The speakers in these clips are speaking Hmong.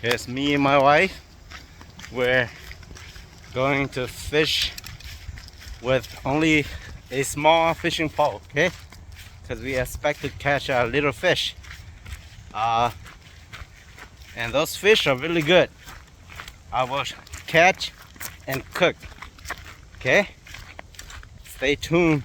It's me and my wife. We're going to fish with only a small fishing pole, okay? Because we expect to catch a little fish. Uh, and those fish are really good. I will catch and cook. Okay? Stay tuned.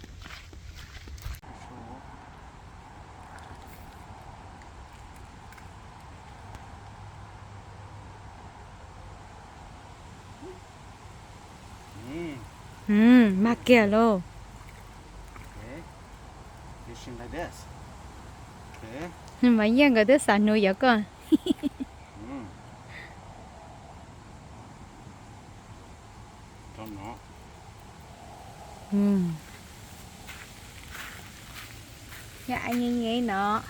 Mag kiag lauj. Mas Yeej nkawd twb xav nuv yog koj. Yog a nyi nyi no.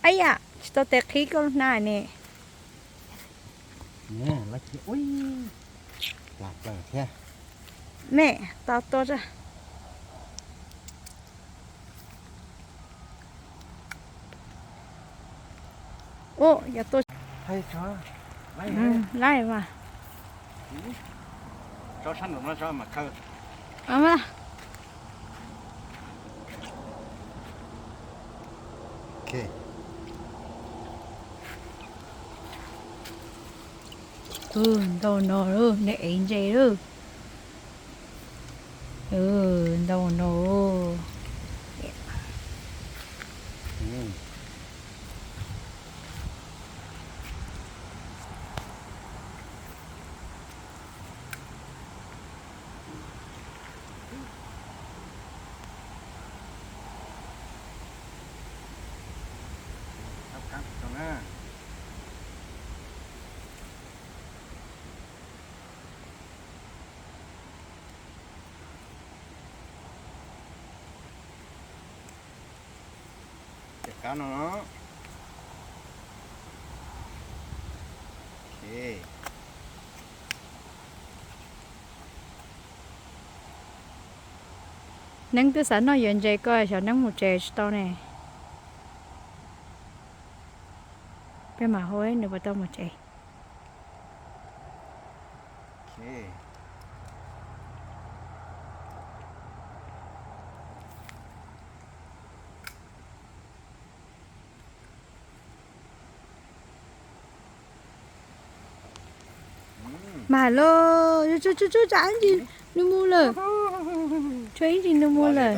Ab yam, tsis tau tes qhib koj lub hnab ne. Mej, tau tua tsa. Ua, yog tua. Laij mas. Ntau no lauj, nej ev ntses lauj. Ntau no. Cov kab no. Neeb twb xav noj yuav ntses ko xyov neeb mus tsev tsis tau ne. Peb mam hu nws puas tau mus tsev. Mas lauj, tsuj tsuj tsuj, tsam ib ntsis nws mus lawm. Tshuav ib ntsis nws mus lawm.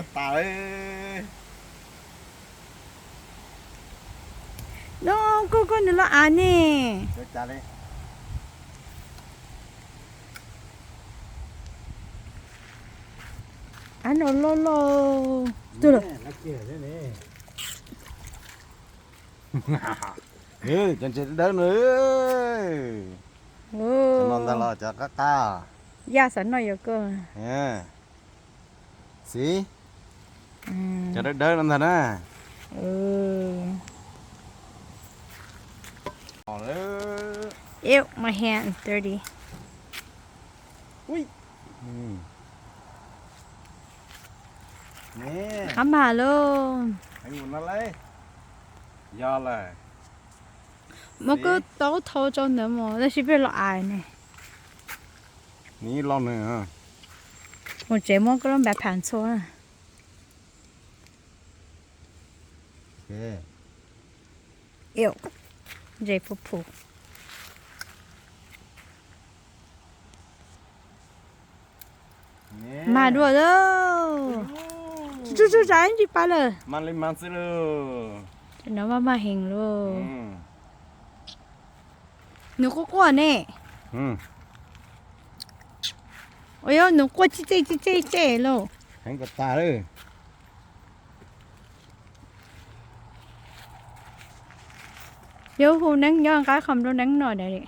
No, koj koj nws los av ne. Av no loj loj. Twg lawm? Cov ntses dawb dawb no. Cov no ntag los cov qab qab. Yaj xav noj yuav koj. Xib, cov dawb dawb no ntag na. Ew, my hand is dirty. Qab mas lauj. Yog lawm. Muab koj taub thau rau ntawd mus, tab sis peb los ais ne. Nws los nws. Mus tsev muab koj lub npa pham ntxhua. Ew, ntses phuv phuv. Mas dua lauj. Tsuj tsuj, tsam ib ntsis pab lawm. Mas li mas xwb lauj. Cov no maj maj heev lauj. Nws quaj quaj ne. Ua yog nws quaj tsi tsej tsi tsej tsej lauj. Heev kom tas lawm. Yuav hu Neeb nyob nqa qhov nplooj Neeb noj dam li.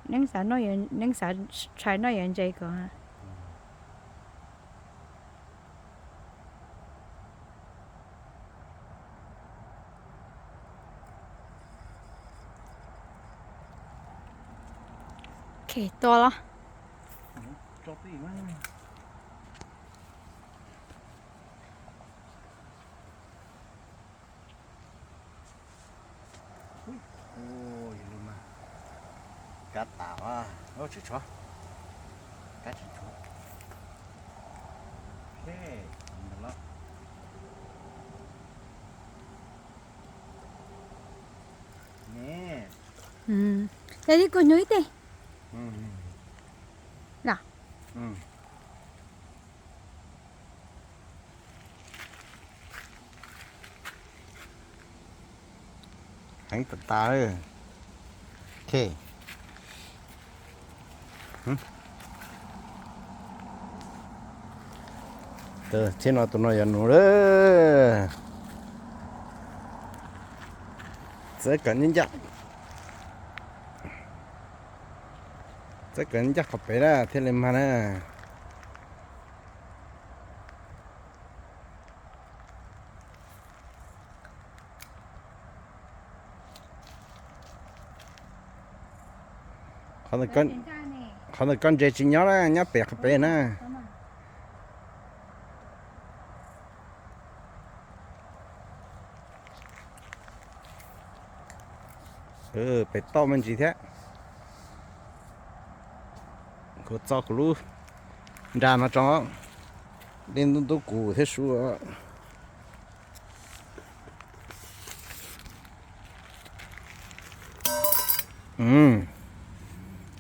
Neeb xav noj, Neeb xav tshais noj yuav ntses ko. Khe tua los. Tso tij na. Kab tas, tsis tshuav, kab tsis tshuav. Ces li kuv hnub ib teg. Heev tas tas. Thiab no tus no yog nus lawm. Txawb kom ncaj, txawb kom ncaj qhov pem na thiaj li mag na. Qhov ntawm koj ntses tsis nyob na, nyob pem qhov pem na. Pem toj me ntsis thiab. Kuv txo kuv lub nra no tso, dej ntub ntub kuv thiab su.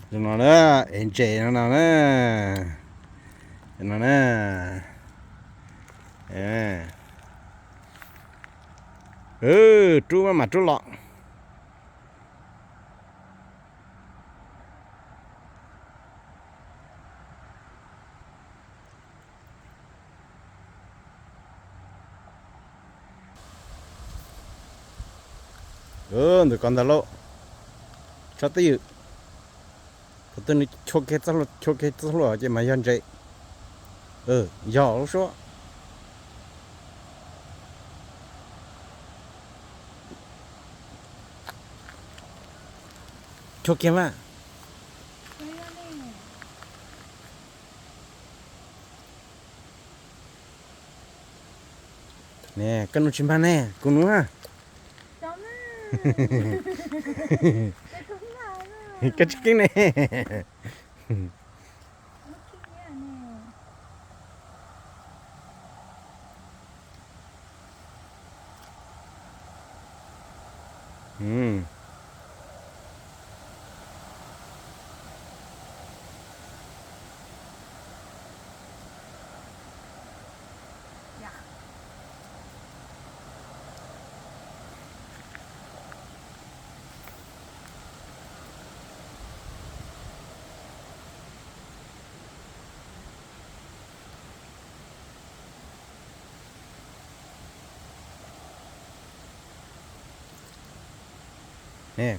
Zoo no na, es ntses no no na. No na. Rub maj mam rub los. Ntawm ko ntag lauj. Tsob twj ywm. Thaum twg nws chua kiag txoj hlua, chua kiag txoj hlua ces mas yog ntses. Yog lub suab. Chua kiag mas. Ne, koj nus tsis mag ne, kuv nus na. Koj tsis keeb ne.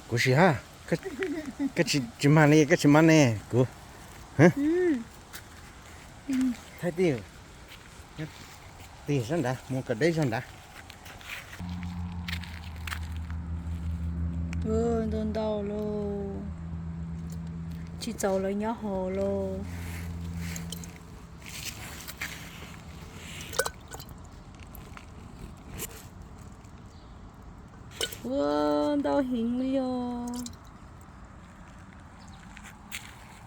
Kuv sim hab, koj tsis mag li, koj tsis mag ne kuv. Thaij tig, tig zog nrad, mus kom deb zog nrad. Ntau ntau lauj, tsis txaus lawv nyob hauv lauj. Ua, ntau heev li os.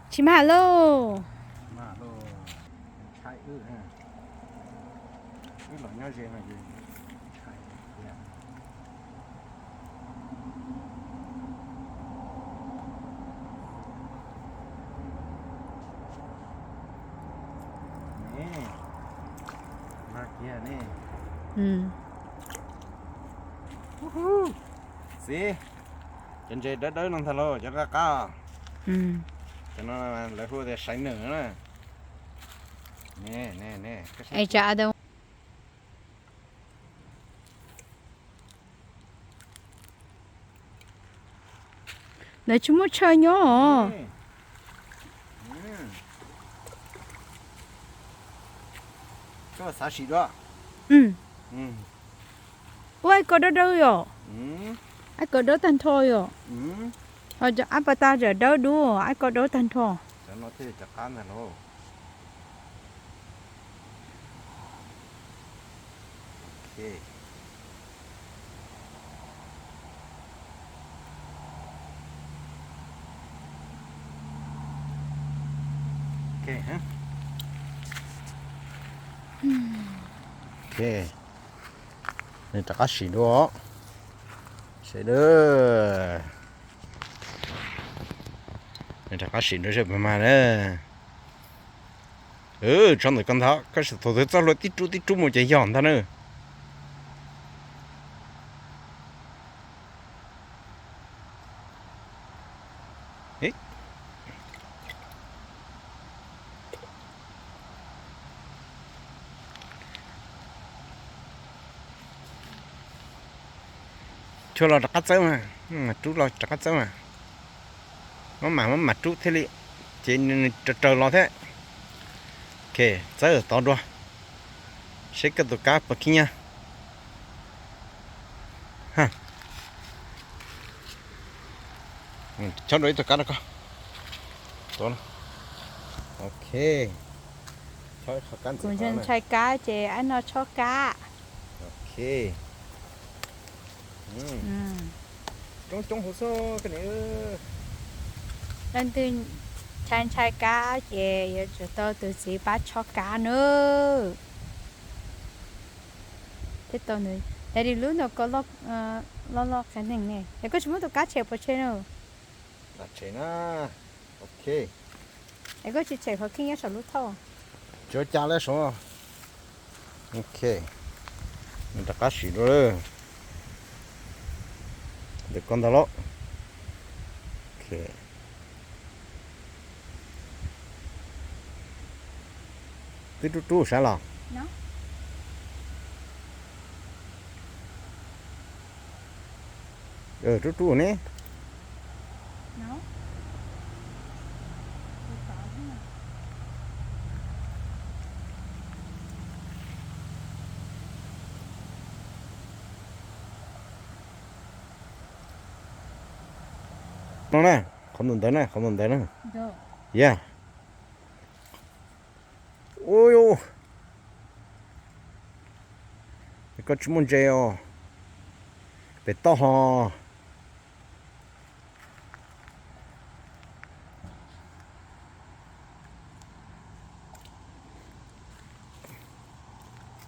Tsis mag lauj. Txiv, cov ntses dawb dawb no ntag lauj, cov qab qab. Cov no lawv hu tias saiv nws na. Lawv tsis muaj chaw nyob os. Ua, ib ko dawb dawb yom. Ib ko dawb tag nrho yom. Ho cov ab pas tas cov dawb dub, ib ko dawb tag nrho. Ok, nws rov qab sim dua. Sawv daws, nws rov qab sim dua seb puas mag na. Tso ntawm koj ntag, koj sim thaum twg txoj hlua tib rub tib rub mus ces yog ntag na. Chua los rov qab txawb mas, rub los rov qab txawb mas. Muab mam muab mam rub thiaj li, ces nws raws raws los thiab. Ok, txawb tod dua, seb koj tus kab puas khib nyiab. Chob dua ib tug kab rau koj. Ok, chob ib qho kab ntxiv. Kuv ntshai kab ces ab no chob kab. Ok. Coob coob hauv xwb koj niam. Leej twg ntshai ntshai kab ces yuav tsum tau tus txiv pab chob kab nawb. Thiab tau nws, daddy lub no koj loj loj qhia neeg ne, es koj tsis muab tus kab tshem pov tseg na. Tshem na. Ok. Es koj tsis tshem qhov khib nyiab saum lub thauj. Tsis ua cas li saud. Ok, nws rov qab sim dua lawm. Ntawm koj ntag lauj. Ok. Twb rub rub sav los. Rub rub ne. No na, qhov ntawd ntawd na, qhov ntawd ntawd na. Yog. Ua, koj tsis muaj ntses os. Pem toj ho.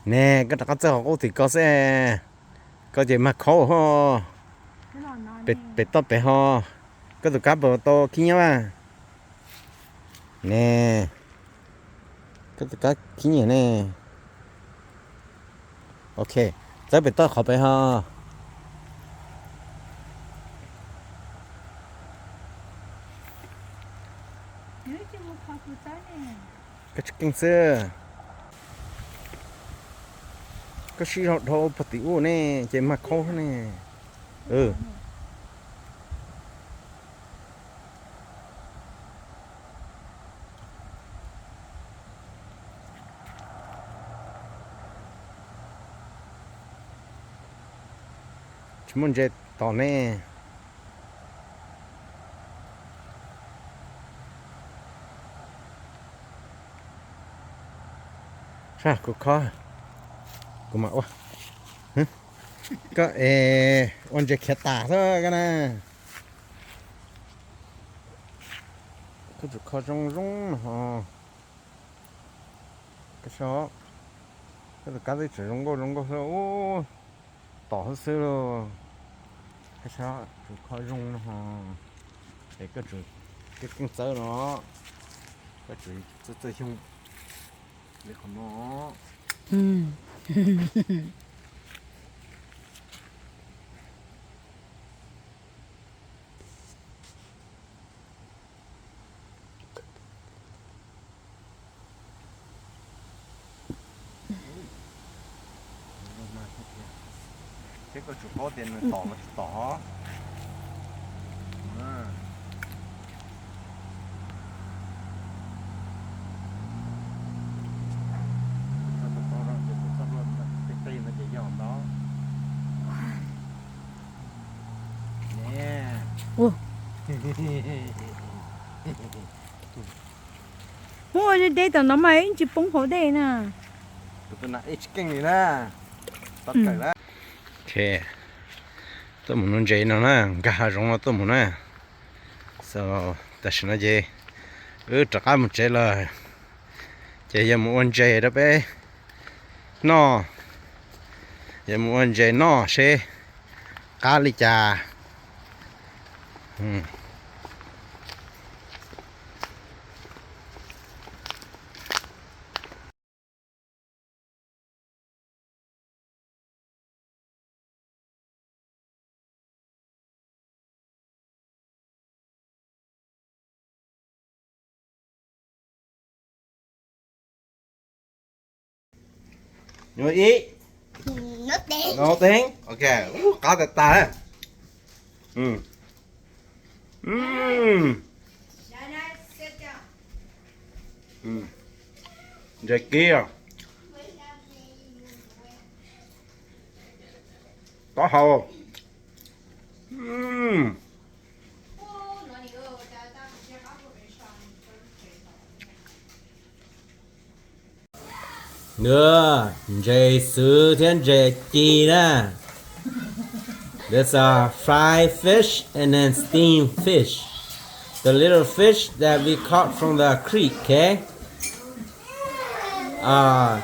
Ne, koj rov qab txawj qhov qub tim ko xwb. Koj ces mag khaub ho. Pem toj pem ho. Koj tus kab puas tau khib nyiab mas? Ne, koj tus kab khib nyiab ne. Ok, txawb pem toj qhov pem ho. Koj tsis keej xwb. Koj sib zog dhau puag tim ub ne, ces mag khaub ne. Tsis muaj ntses tom ne. Sab kuv khob, kuv mam ua. Koj es ua ntses khiav tas xwb koj na. Koj tsum kho zoo zoo no ho. Koj saib, koj tus kab twb tseem zoo nkauj zoo nkauj xwb, ub, tom xwb xwb lauj. Koj saib, tsum kho zoo no ho. Es koj tsum keej keej txawb no, koj tsum txawj txawj xyoo li qhov no. Thiab koj tsum paub tias nws tom los tsis tom. Txoj hlua no ces yog ntawd. Muab ua deb tom no mas ib tsis poob hauv dej na. Tus na ib tsis keej li na. Tuaj mus nuv ntses no na, nkag hav zoov no tuaj mus na. Tam sim no ces wb rov qab mus tsev lawm. Ces yog mus ua ntses rau peb noj, yog mus ua ntses noj seb qab li cas. Ib, no teeb, ok, qab tas tas. Ntses kib, taub hau. Ntses xwv thiab ntses ci na. There's a fried fish and then steamed fish. The little fish that we caught from the creek, okay? Uh,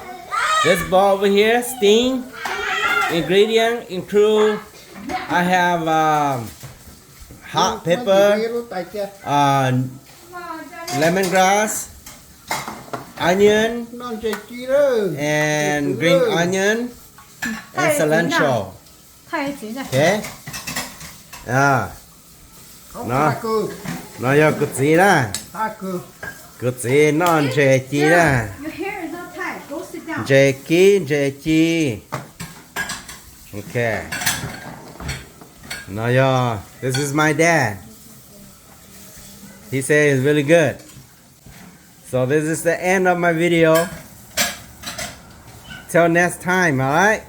this bowl over here, steam. Ingredient include, I have um, hot pepper, uh, lemongrass, onion, and green onion, and cilantro. Okay. Ah, no, no yog kuv txiv na. Kuv txiv noj ntses ci na. Ntses kib, ntses ci. Okay. No yog, this is my dad. He said it's really good. So this is the end of my video. Till next time, all right?